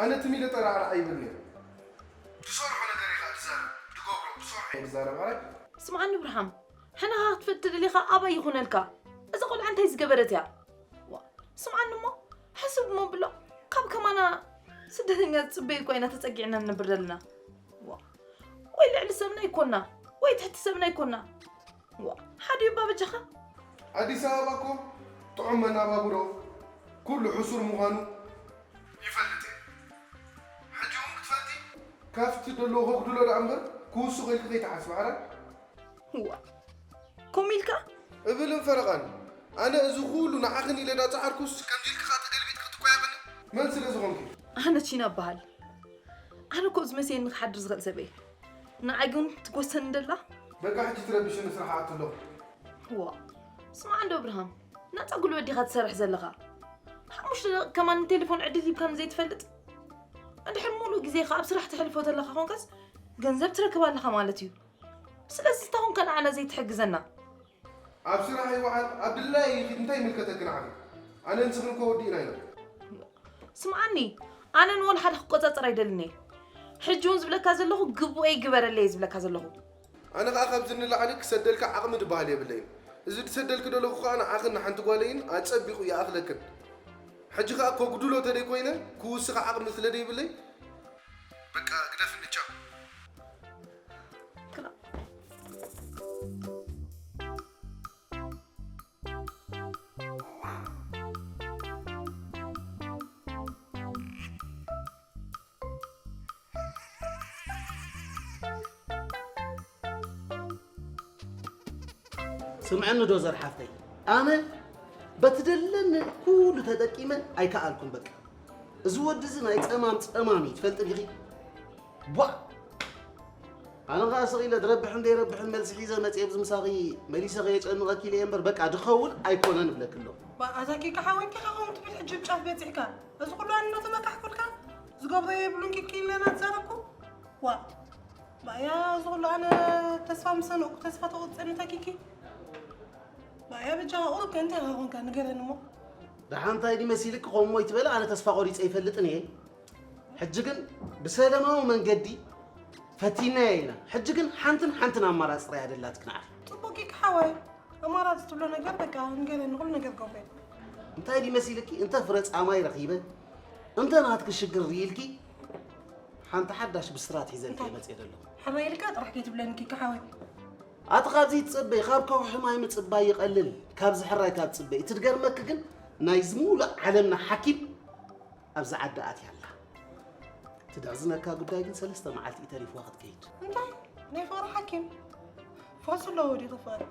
ኣነ ትም ኢለ ጠራዕራዕ ኣይብልን እየ። ዝሰርሖ ነገር እየ ከዓ ዝዛረብ፣ ዝገብሮ ዝሰርሖ እየ ዝዛረብ። ኣረ ስምዓኒ ብርሃም፣ ሕነ ክትፈቲ ደሊኻ ኣባይ ይኹነልካ። እዚ ቆልዓ እንታይ ዝገበረት እያ? ዋ፣ ስምዓኒ እሞ፣ ሕስብ እሞ ብሎ፣ ካብ ከማና ስደተኛ ዝጽበይ እኳ ኢና ተጸጊዕና ንነብር ዘለና። ዋ፣ ወይ ልዕሊ ሰብና ይኮና፣ ወይ ትሕቲ ሰብና ይኮና። ዋ፣ ሓዲኡ እባ በጃኻ። ኣዲስ ኣበባ እኮ ጥዑም መናባብሮ ኩሉ ሕሱር ምዃኑ ይፈልጥ እየ። ሕጂ እውን ክትፈልጢ ካብቲ ደለዎ ከጉድሎ ደኣ እምበር ክውስኽ ኢልኪ ከይትሓስቢ። ኣረ ዋ፣ ከምኡ ኢልካ? እብልን ፈረቓን። ኣነ እዚ ኩሉ ንዓኽን ኢለ ዳጸዓርኩስ ከምዚ ኢልኪ ከኣ ተገልቢጥኪ ክትቆያበኒ? መን ስለ ዝኾንኪ? ኣነ ቺና እበሃል። ኣነ እኮ ዝመሰየኒ ክሓድር ዝኽእል ሰብ እየ። ንዓይ ግን ትጎሰኒ ደላ? በቃ ሕጂ ትረብሽኒ ስራሕ ኣቱ ኣለኹ። ዋ፣ ስማዕ እንዶ እብርሃም፣ ናጻ ጉልበት ዲኻ ትሰርሕ ዘለኻ? ሓሙሽተ ደቂቕ ከማን ንቴሌፎን ዕድል ሂብካኒ ዘይትፈልጥ? እንድሕር ሙሉእ ግዜኻ ኣብ ስራሕ ተሕልፎ ተለኻ ኾንካስ ገንዘብ ትረክብ ኣለኻ ማለት እዩ። ስለዚ እንታይ ኾንካ ንዓና ዘይትሕግዘና? ኣብ ስራሕ ይውዓል ኣብ ድላዩ ይኺድ እንታይ ይምልከተኪ ንዓኺ? ኣነን ንስኽን እኮ ወዲእና ኢና። ስምዓኒ፣ ኣነ ንወላ ሓደ ክቆጻጸር ኣይደልን እየ። ሕጂ እውን ዝብለካ ዘለኹ ግቡኤ ግበረለይ እየ ዝብለካ ዘለኹ። ኣነ ኸኣ ካብዚ ንላዕሊ ክሰደልኪ ዓቕሚ ድበሃል የብለይን። እዚ ድሰደልኪ ደለኹ ኸኣ ንዓኽን ንሓንቲ ጓለይን ኣጸቢቑ ይኣኽለክን። ሕጂ ኸኣ ከጉድሎ ተደይኮይነ ክውስኻ ዓቕሚ ስለ ደይብለይ በቃ ግደፍኒ ቻው። ስምዐኒ ዶዘር ሓፍተይ፣ ኣነ በቲ ደለኒ ኩሉ ተጠቂመ ኣይከኣልኩን። በቃ እዚ ወዲ እዚ ናይ ጸማም ጸማም እዩ፣ ትፈልጢ ዲኺ? ቧእ! ኣነ ኸኣ ስቕ ኢለ ድረብሕን ደይረብሕን መልሲ ሒዘ መጽየ ኣብዚ ምሳኺ መሊሰ ከየጨንቐኪ ኢለ እየ እምበር በቃ ድኸውን ኣይኮነን እብለኪ ኣለኹ። ባ ኣታ ኪካ ሓወይ እንታይ ኸውን ትብል ሕጂ ጫፍ በጺሕካ? እዚ ኩሉ ኣነ እናተመካሕኩልካ ዝገብሮ የብሉን ኪኪ ኢለ ናትዛረብኩ? ዋ ባያ እዚ ኩሉ ኣነ ተስፋ ምሰነቕኩ ተስፋ ተቖርጸኒ እታ ኪኪ? ባያ በጃኻ ቁሩብ ከ እንታይ ኸውን ከ ንገረኒ እሞ? ደሓን እንታይ ድዩ መሲልኪ ከምኡ ይትበሊ ኣነ ተስፋ ቆሪጸ ኣይፈልጥን እየ። ሕጂ ግን ብሰለማዊ መንገዲ ፈቲናያ ኢና። ሕጂ ግን ሓንትን ሓንትን ኣማራጺ ጥራይ እያ ደላትኪ ንዓኺ። ጽቡቕ ኪኪ ሓወይ ኣማራጺ ትብሎ ነገር በቃ ንገረኒ ንኹሉ ነገር ገብረዮ። እንታይ ድዩ መሲልኪ እንተ ፍረ ጻማይ ረኺበ እንተ ናትኪ ሽግር ርኢልኪ ሓንቲ ሓዳሽ ብስራት ሒዘልኪ እየ መጽየ ዘለኹ። ሕራይ ኢልካ ጥራሕ ከይትብለኒ ኪኪ ሓወይ። ኣቲ ካብዚ ትጽበይ ካብ ከውሒ ማይ ምጽባይ ይቐልል ካብዚ ሕራይ ካብ ትጽበይ። እቲ ድገርመኪ ግን ናይዚ ሙሉእ ዓለምና ሓኪም ኣብዚ ዓዲ ኣትያ ኣላ። እቲ ደሕዝነካ ጉዳይ ግን ሰለስተ መዓልቲ እዩ ተሪፍዋ ክትከይድ። እንታይ ናይ ፍቕሪ ሓኪም ፈሱ ኣለዎ ድዩ ፍቕሪ?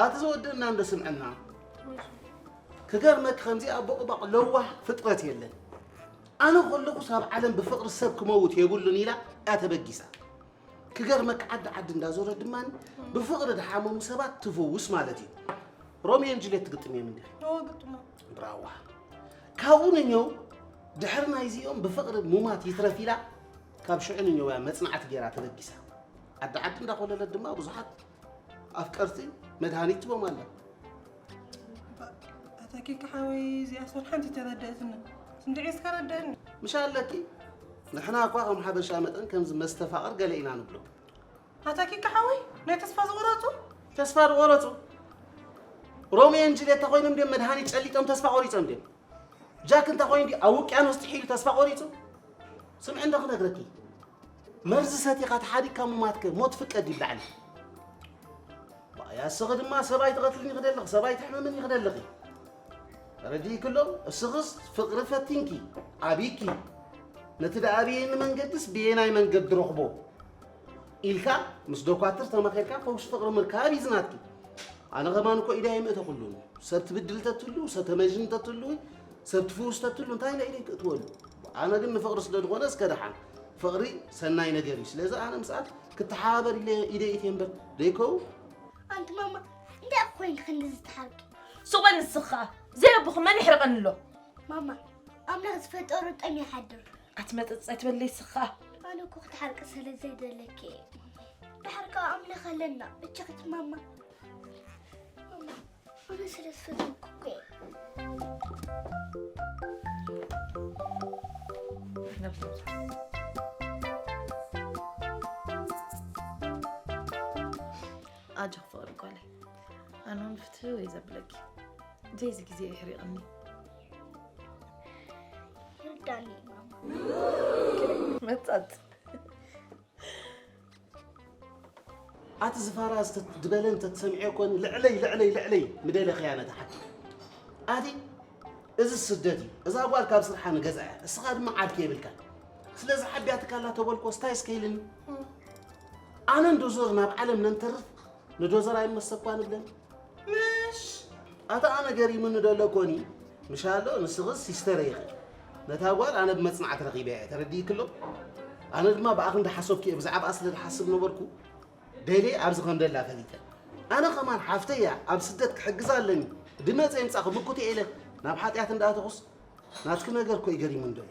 ኣቲ ዝወድእና እንዶ ስምዐና። ክገርመኪ ከምዚኣ ቦቕባቕ ለዋህ ፍጥረት የለን። ኣነ ከለኹስ ኣብ ዓለም ብፍቕሪ ሰብ ክመውት የብሉን ኢላ እያ ተበጊሳ። ክገርመካ ዓዲ ዓዲ እንዳዞረት ድማ ብፍቕሪ ድሓመሙ ሰባት ትፍውስ ማለት እዩ። ሮሚዮን ጁልየት ትግጥም እዮም እንዲ። ኦ ግጥሞ። ብራዋ ካብኡ ንኛው ድሕሪ ናይዚኦም ብፍቕሪ ሙማት ይትረፍ ኢላ ካብ ሽዑ ንኛው እያ መጽናዕቲ ገይራ ተበጊሳ። ዓዲ ዓዲ እንዳኾለለት ድማ ብዙሓት ኣፍቀርቲ መድሃኒት ትቦም ኣላ። ኣታ ኪኪ ሓወይ እዚኣስ ወላ ሓንቲ ተረደእትኒ። ስንድዒ እስከ ረደእኒ። ምሽ ኣለኪ ንሕና እኳ ከም ሓበሻ መጠን ከምዚ መስተፋቕር ገለ ኢና ንብሎ። ኣታ ኪኪ ሓወይ ናይ ተስፋ ዝቑረጹ። ተስፋ ዝቖረጹ ሮሚዮን ጁልየት እንተኾይኖም ድዮም መድሃኒት ጨሊጦም ተስፋ ቆሪጾም ድዮም? ጃክ እንተኾይኑ ድዩ ኣብ ውቅያኖስ ጥሒሉ ተስፋ ቆሪጹ? ስምዒ እንዶ ክነግረኪ መርዚ ሰቲኻ ተሓዲግካ ምማትከ ሞት ፍቀድ ይብላዕሊ። ባያ እስኺ ድማ ሰብ ኣይትቐትልኒ ክደለኺ ሰብ ኣይትሕምምኒ ክደለኺ ተረዲእኪ ኣሎ። እስኽስ ፍቕሪ ፈቲንኪ ኣቢኪ ነቲ ደኣብየኒ መንገድስ ብየናይ መንገዲ ረኽቦ ኢልካ ምስ ዶኳትር ተማኺርካ ፈውሲ ፍቕሪ ምርካብ እዩ ዝናትኪ። ኣነ ከማን እኮ ኢደይ ኣይምእተኹሉን። ሰብ ትብድል ተትህሉ፣ ሰብ ተመዥን ተትህሉ፣ ሰብ ትፍውስ ተትህሉ እንታይ ኢለ ኢደይ ክእትወሉ? ኣነ ግን ንፍቕሪ ስለ ዝኾነ እስከ ደሓን ፍቕሪ ሰናይ ነገር እዩ። ስለዚ ኣነ ምስኣ ክተሓባበር ኢለ ኢደይ እትየ እምበር ደይከው። ኣንቲ ማማ እንታይ እኮ ኮይንኪ ክንድዚ ትሓርቂ? ሱቕ በል ንስኺ ኸኣ። ዘይ ኣቦኺ መን ይሕርቐኒ ኣሎ? ማማ ኣምላኽ ዝፈጠሮ ጠም ይሓድር። ኣቲ መጸጸ ኣይትበለይ ንስኺ ኸኣ። ኣነ እኮ ክትሓርቂ ስለ ዘይደለኪ እየ ማማ። ድሓር ከኣ ኣምላኽ ኣለና። በጃኺ ማማ። ማማ ኣነ ስለ ዝፈተውኩ እኮ እየ። ኣጆኺ ፍቕሪ ጓለይ፣ ኣነ እውን ፍትህ ወይ ዘብለኪ ዘይዚ ግዜ ይሕሪቕኒ። ይርዳኒ ማማ። መጻጽ ኣቲ ዝፋራ ድበለ እንተትሰምዐ ኮኒ ልዕለይ ልዕለይ ልዕለይ ምደለኸያ ነታ ሓቂ ኣቲ እዚ ስደት እዩ። እዛ ጓል ካብ ስርሓ ንገዛ እያ። እስኻ ድማ ዓድኪ የብልካን። ስለዚ ሓቢኣትካ ኣላ ተበልኮ ስታይ እስከ ኢልኒ። ኣነ ንዶዘር ናብ ዓለም ነንተርፍ ንዶዘር ኣይመሰኳ ንብለን። ምሽ ኣታ ኣነ ገሪሙኒ ደሎ ኮኒ ምሻሎ ንስኽስ ሲስተር ኢኺ። ነታ ጓል ኣነ ብመጽናዕቲ ረኺበያ እየ ተረዲእክሎ። ኣነ ድማ ብኣኽ እንዳሓሰብኩ እየ ብዛዕባኣ ስለ ዝሓስብ ነበርኩ። ደልየ ኣብዚ ከም ደላ ፈሊጠ። ኣነ ከማን ሓፍተይ እያ ኣብ ስደት ክሕግዛ ኣለኒ። ድመፀ ይምፃ ክምኩት እየ ኢለ ናብ ሓጢኣት እንዳኣተኹስ ናትኪ ነገር እኮ እዩ ገሪሙኒ ደሎ።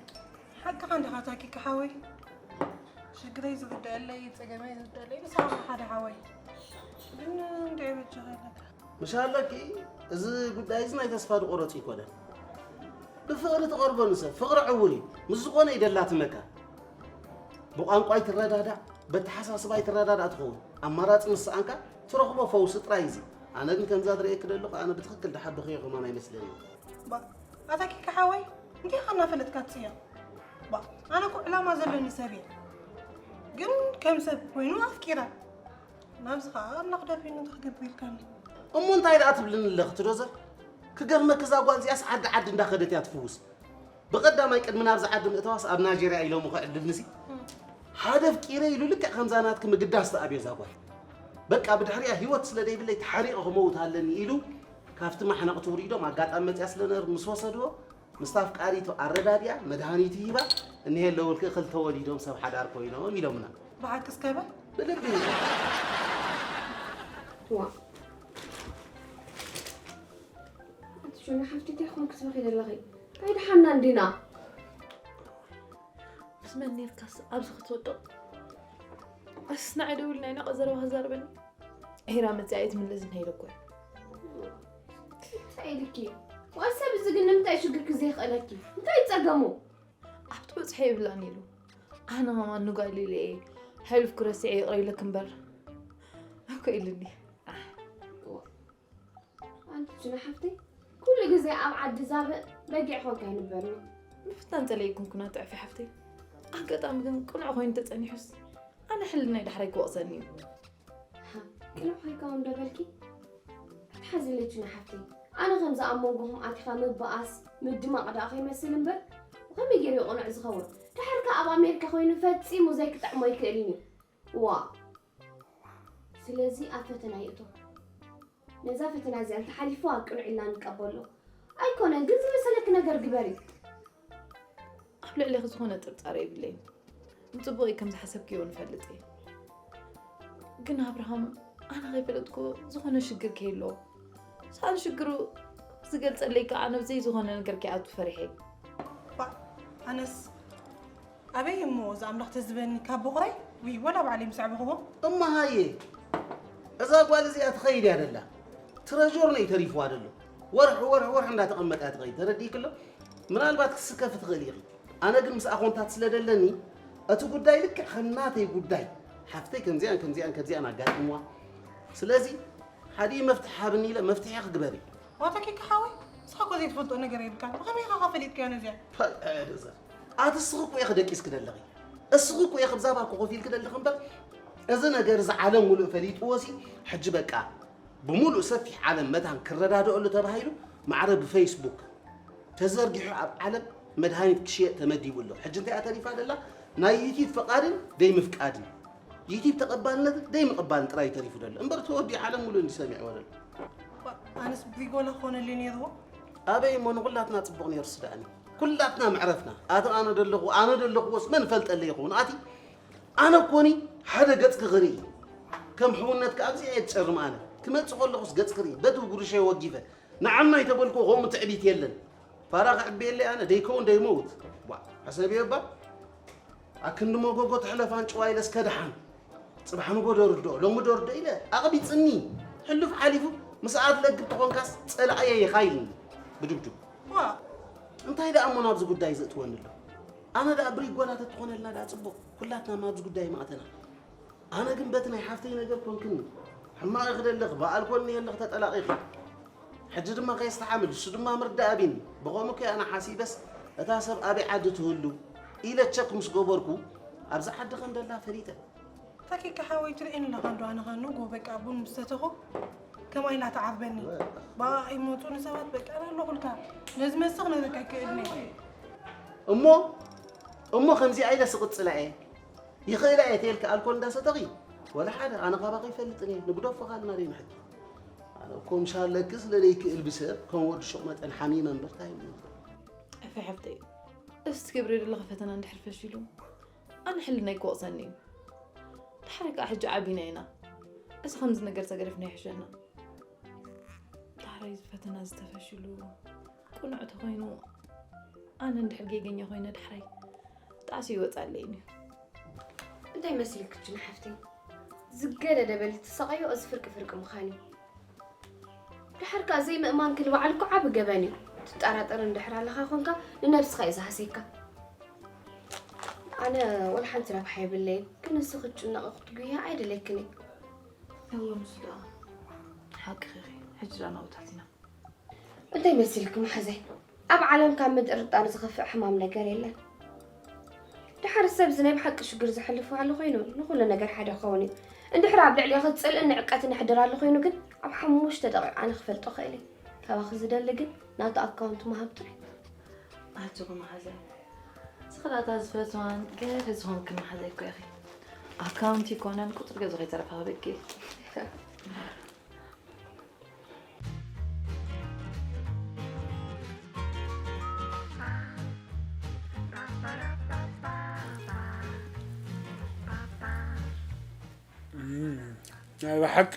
ሓቅኻ እንዲኻ ታኪካ ሓወይ። ሽግረይ ዝርደአለይ፣ ጸገመይ ዝርደአለይ ንስኻ ሓደ ሓወይ። ግን እንድዒ በጃኻ ኢለካ። ምሽ ኣለኪ እዚ ጉዳይ እዚ ናይ ተስፋ ዝቆረፅ ይኮነን። ብፍቕሪ ትቐርቦ ንሰብ ፍቕሪ ዕውር እዩ። ምስ ዝኾነ ይደላትመካ። ብቋንቋ ይትረዳዳእ፣ በተሓሳስባ ይትረዳዳእ ትኸውን። ኣማራፂ ምስ ሰኣንካ ትረኽቦ ፈውሲ ጥራይ እዚ። ኣነ ግን ከምዛ ዝርእየኪ ዘለኹ ኣነ ብትኽክል ድሓብኽዮ ከማን ኣይመስለኒ። ኣታ ኪካ ሓወይ እንታይ ኻና ፈለጥካ ትፅያ ባ ኣነ እኮ ዕላማ ዘለኒ ሰብ እየ ግን ከም ሰብ ኮይኑ ኣፍቂራ ናብዚ ኸዓ ኣምላኽ ደፊኑ እንታይ ክገብር ኢልካኒ እሞ እንታይ ደኣ ትብልኒ ኣለኺ ትዶዘር ክገርመኪ እዛ ጓል እዚኣስ ዓዲ ዓዲ እንዳኸደት እያ ትፍውስ ብቐዳማይ ቅድሚ ናብዚ ዓዲ ምእታዋስ ኣብ ናይጀርያ ኢሎምኺ ዕድልንሲ ሓደ ኣፍቂረ ኢሉ ልክዕ ከምዛ ናትኪ ምግዳስ ትኣብዮ እዛ ጓል በቃ ብድሕሪኣ ህይወት ስለ ደይብለይ ተሓሪቐ ክመውት ኣለኒ ኢሉ ካብቲ ማሕነቕቲ ውሪዶም ኣጋጣሚ መፅያ ስለ ነበርት ምስ ወሰድዎ ምስታ ኣፍቃሪቱ ኣረዳዲኣ መድሃኒቱ ሂባ እኒሀ ኣለውልኪ ክልተ ወሊዶም ሰብ ሓዳር ኮይኖም ኢሎምና። ብሓቂ እስከ በል። ብልቢ። ዋ ኣቲ ሹና ሓፍቲ እንታይ ኮንክ ትበኺ ዘለኺ? እንታይ ደሓና እንዲና? ምስ መን ኔርካስ ኣብዚ ክትወድቕ? ኣስ ንዓይ ደውልና ኢና ቀዘረባ ክዛረበኒ። ዒራ መጺኣ እየ ትምለስ እንተ ኢለ እኮ እየ። እንታይ ኢልኪ? ዋይ ሰብ እዚ ግን ንምንታይ ሽግርኪ ዘይኽእለኪ? እንታይ ጸገሙ? ኣብቲ በጽሖ የብላን ኢሉ። ኣነ ኸማን ንጓል ኢለ እየ። ሕሉፍ ክረስዕ ይቕረ ኢለኪ እምበር እኮ ኢሉኒ። ኣሕ። ኣንቲ ጅና ሓፍተይ ኩሉ ግዜ ኣብ ዓዲ ዛብእ በጊዕ ኾንካ ይንበር እዩ። ምፍታን ጸለይ ኣይኮንኩን ኣቲ ዕፊ ሓፍተይ። ኣጋጣሚ ግን ቅኑዕ ኮይኑ ተጸኒሑስ ኣነ ሕልናይ ዳሕራይ ክወቕሰኒ እዩ። ቅኑዕ ኮይንካ እውን ዶ በልኪ? ኣትሓዝለይ ጅና ሓፍተይ ኣነ ከምዚ ኣብ መንጎኹም ኣቲኻ ምብኣስ ምድማቕ ደኣ ከይመስል እምበር ብኸመይ ገይሩ እዩ ቅኑዕ ዝኸውን? ድሓር ከኣ ኣብ ኣሜሪካ ኮይኑ ፈጺሙ ዘይክጥዕሞ ኣይክእልን እዩ። ዋእ። ስለዚ ኣብ ፈተና ይእቶ። ነዛ ፈተና እዚኣ እንተሓሊፍዋ ቅኑዕ ኢልና ንቀበሎ። ኣይኮነን ግን ዝመሰለኪ ነገር ግበሪ። ኣብ ልዕሌኺ ዝኾነ ጥርጣረ የብለይን። ንጽቡቕ እዩ ከም ዝሓሰብክዮ ንፈልጥ እየ። ግን ኣብርሃም ኣነ ከይፈለጥኩ ዝኾነ ሽግር ከይሎ ሳል ሽግሩ ዝገልጸለይ ከኣ ነብዘይ ዝኾነ ነገር ከይኣቱ ፈሪሐ። ኣነስ ኣበይ እሞ እዚ ኣምላኽ ተዝበኒ ካብ በኹራይ ውይ ወላ ባዕለይ ምስ ኣዕበኽዎ። እማ ሃየ እዛ ጓል እዚኣ ትኸይድ እያ ደላ ትረጆር ነው ተሪፍዋ ደሎ ወርሒ ወርሒ ወርሒ እንዳተቐመጠ እያ ትኸይድ ተረዲእክሎ ምናልባት ክስከፊ ትኽእል ኢኺ ኣነ ግን ምስ ኣኾንታት ስለ ደለኒ እቲ ጉዳይ ልክዕ ከም ናተይ ጉዳይ ሓፍተይ ከምዚኣን ከምዚኣን ከምዚኣን ኣጋጢምዋ ስለዚ ሓዲ መፍትሒ ሃብኒ ኢለ መፍትሒ ክግበር እዩ። ዋታ ኪካ ሓወይ ንስኻ እኮ ዘይትፈልጦ ነገር የብልካን ብኸመይ ኢኻ ፈሊጥካዮ ነዚኣ? ፓ፣ ኣየ ዶዘር ኣቲ እስኺ እኮ ኢኺ ደቂስኪ ደለኺ እስኺ እኮ ኢኺ ብዛባ እኮ ኮፍ ኢልኪ ደለኺ እምበር እዚ ነገር እዚ ዓለም ሙሉእ ፈሊጥዎ ሲ ሕጂ በቃ ብሙሉእ ሰፊሕ ዓለም መታን ክረዳድኣሉ ተባሂሉ ማዕረ ብፌስቡክ ተዘርጊሑ ኣብ ዓለም መድሃኒት ክሽየጥ ተመዲቡ ኣሎ። ሕጂ እንታይ እያ ተሪፋ ደላ? ናይ ዩቲብ ፍቓድን ደይምፍቃድን ዩቲብ ተቐባልነትን ደይምቕባልን ጥራይ እዩ ተሪፉ ደሎ እምበር እቲ ወዲ ዓለም ሙሉእ እንዲ ሰሚዕዎ ደሎ። ኣነስ ብሪጎላ ክኾነለይ ነይርዎ። ኣበይ እሞ ንኹላትና ጽቡቕ ነይሩ ስዳእኒ ኩላትና መዕረፍና ኣቲ ኣነ ደለኹ ኣነ ደለኹዎስ መን ፈልጠለይ ይኸውን ኣቲ ኣነ ኮኒ ሓደ ገጽኪ ክርኢ ከም ሕውነትኪ ኣብዚኣ እየ ዝጨርም ኣነ ክመጽእ ከለኹስ ገጽኪ ርኢ በቲ ብጉርሸይ ወጊፈ ንዓና ኣይተበልኩ ከምኡ ትዕቢት የለን ፋራ ክዕብየለይ ኣነ ደይከውን ደይመውት ዋ ሕሰብዮ እባ ኣክንዲ መጎጎ ትሕለፍ ኣንጭዋ ኢለስ ከድሓን ጽባሕ ንጎ ደርድኦ ሎሚ ደርድኦ ኢለ ኣቕቢጽኒ ሕሉፍ ሓሊፉ ምስኣት ለግብ ተኾንካስ ጸላእየ ኢኻ ኢልኒ ብድብድብ ዋ እንታይ ደኣ እሞ ናብዚ ጉዳይ ዘእትወኒ ኣሎ ኣነ ደኣ ብሪጎና ተትኾነልና ደኣ ጽቡቕ፣ ኩላትና ኣብዚ ጉዳይ ምኣተና። ኣነ ግን በቲ ናይ ሓፍተይ ነገር ኮንክኒ ሕማቕ ክደለኽ ብኣልኮል ንየለኽ ተጠላቒኺ። ሕጂ ድማ ከየስተሓምል እሱ ድማ ምርዳእ ኣቢኒ። ብኸምኡ ከ ኣነ ሓሲበስ እታ ሰብ ኣበይ ዓዲ ትህሉ ኢለ ቸክ ምስ ገበርኩ ኣብዚ ዓዲ ከም ደላ ፈሊጠ። ታኪካ ሓወይ ትርእየኒ ኣለኻ እንዶ ኣነ ኸ ንጎ በቃ ቡን ምስ ሰተኹ ከማይ ኢላ ትዓርበኒ። ብኣ ይመፁ ንሰባት በቃ ኣለኹልካ ነዚ መስኽ ነበካ ይክእልኒ። እሞ እሞ ከምዚኣ ኢለ ስቕፅላ እየ ይኽእላ እየ ተይልካ ኣልኮል እንዳሰተኺ ወላ ሓደ ኣነ ካባኺ ይፈልጥን እየ ንግደፎ ካልና ደይ ንሕጂ ኣነ እኮ ምሻለኪ ስለ ዘይክእል ብሰብ ከም ወዲ ሹቕ መጠን ሓሚመ እምበር ታይ እሞ። እፈ ሓፍተይ እስቲ ገብረ ዘለኻ ፈተና እንድሕር ፈሺሉ ኣነ ሕልና ይክወቕሰኒ እዩ። ድሓር ከዓ ሕጂ ዓቢና ኢና። እዚ ከምዚ ነገር ተገደፍና ይሕሸና። ዳሕራይ እዚ ፈተና ዝተፈሽሉ ቁኑዕ ተኮይኑ ኣነ እንድሕር ጌገኛ ኮይነ ዳሕራይ ጣዕሲ ይወፃለይን እዩ። እንታይ መሲልክች ንሓፍተይ ዝገደደ በሊ ትሳቐዮ እዚ ፍርቂ ፍርቂ ምዃን እዩ። ድሓር ከኣ ዘይምእማንኪ ንባዕሉ እኮ ዓቢ ገበን እዩ። ትጠራጠር እንድሕር ኣለኻ ኮንካ ንነብስኻ እዩ ዝሃስየካ። ኣነ ወላ ሓንቲ ረብሓ የብለይን፣ ግን ንስኺ ክትጭነቒ ክትጉህያ ኣይደልየክን እየ። እወ ንሱ ደኣ ሓቅኺ ኢኺ። ሕጂ ደኣ ናብኡ ኣቲና። እንታይ መሲልኪ መሓዘይ? ኣብ ዓለም ካብ ምጥርጣር ዝኸፍእ ሕማም ነገር የለን። ድሓር ሰብ እዚ ናይ ብሓቂ ሽግር ዘሕልፍ ዋዕሎ ኮይኑ ንኹሉ ነገር ሓደ ክኸውን እዩ። እንድሕር ኣብ ልዕሊኺ ጽልእን ንዕቀትን የሕድር ኣሎ ኮይኑ ግን ኣብ ሓሙሽተ ደቂቕ ኣነ ክፈልጦ ክእል እየ። ካባኺ ዝደሊ ግን ናቱ ኣካውንት ምሃብ ጥራይ። ኣጆኺ መሓዘይ። ንስኺ ደኣ እታ ዝፈትዋን ገለ ዝኾንክን መሓዘይ እኮ ኢኺ። ኣካውንት ይኮነን ቁጽሪ ገዛ ከይተረፋ ክበኪ። ናይ ብሓቂ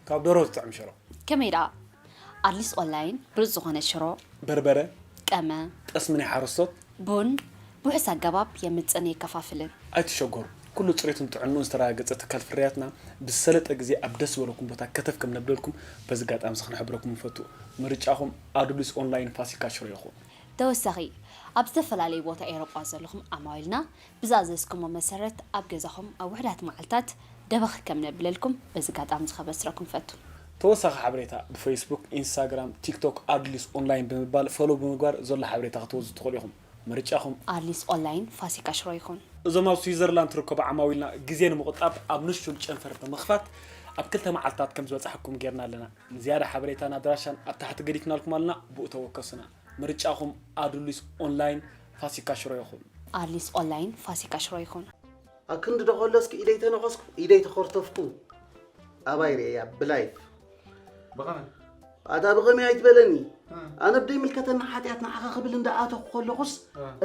ካብ ደርሆ ዝጥዕም ሽሮ። ከመይ ደኣ? ኣድሊስ ኦንላይን ብሉጽ ዝኾነ ሽሮ፣ በርበረ፣ ቀመ፣ ጠስሚ ናይ ሓረስቶት፣ ቡን ብውሑስ ኣገባብ የምጽእን የከፋፍልን። ኣይትሸገሩ፣ ኩሉ ጽሬቱን ጥዕንኡን ዝተረጋገጸ ትካል ፍርያትና ብዝሰለጠ ግዜ ኣብ ደስ ዝበለኩም ቦታ ከተፍ ከም ነብለልኩም በዚ ኣጋጣሚ እዚ ክንሕብረኩም ንፈቱ። ምርጫኹም ኣዱሊስ ኦንላይን ፋሲካ ሽሮ ይኹን። ተወሳኺ፣ ኣብ ዝተፈላለየ ቦታ ኤውሮጳ ዘለኹም ዓማዊልና ብዝኣዘዝኩሞ መሰረት ኣብ ገዛኹም ኣብ ውሑዳት መዓልታት ደበኽ ከም ነብለልኩም በዚ ኣጋጣሚ እዚ ከበስረኩም ንፈቱ። ተወሳኺ ሓበሬታ ብፌስቡክ፣ ኢንስታግራም፣ ቲክቶክ ኣድሊስ ኦንላይን ብምባል ፎሎው ብምግባር ዘሎ ሓበሬታ ክትወስዱ ትኽእሉ ኢኹም። ምርጫኹም። ኣድሊስ ኦንላይን ፋሲካ ሽሮ ይኹን። እዞም ኣብ ስዊዘርላንድ ትርከቡ ዓማዊልና ግዜ ንምቑጣብ ኣብ ንሹል ጨንፈር ብምኽፋት ኣብ ክልተ መዓልትታት ከም ዝበፅሐኩም ጌርና ኣለና። ንዝያዳ ሓበሬታን ኣድራሻን ኣብ ታሕቲ ገዲፍናልኩም ኣለና፣ ብኡ ተወከሱና። ምርጫኹም ኣዱሊስ ኦንላይን ፋሲካ ሽሮ ይኹን። ኣድሊስ ኦንላይን ፋሲካ ሽሮ ይኹን። ኣክንዲ ዶ ከለስኩ ኢደይ ተነኸስኩ ኢደይ ተኸርተፍኩ ኣባይ ርእያ ብላይፍ። ብኸመይ? ኣታ ብኸመይ ኣይትበለኒ። ኣነ ብደይ ምልከተና ሓጢኣት ንዓኻ ክብል እንዳኣተኹ ከለኹስ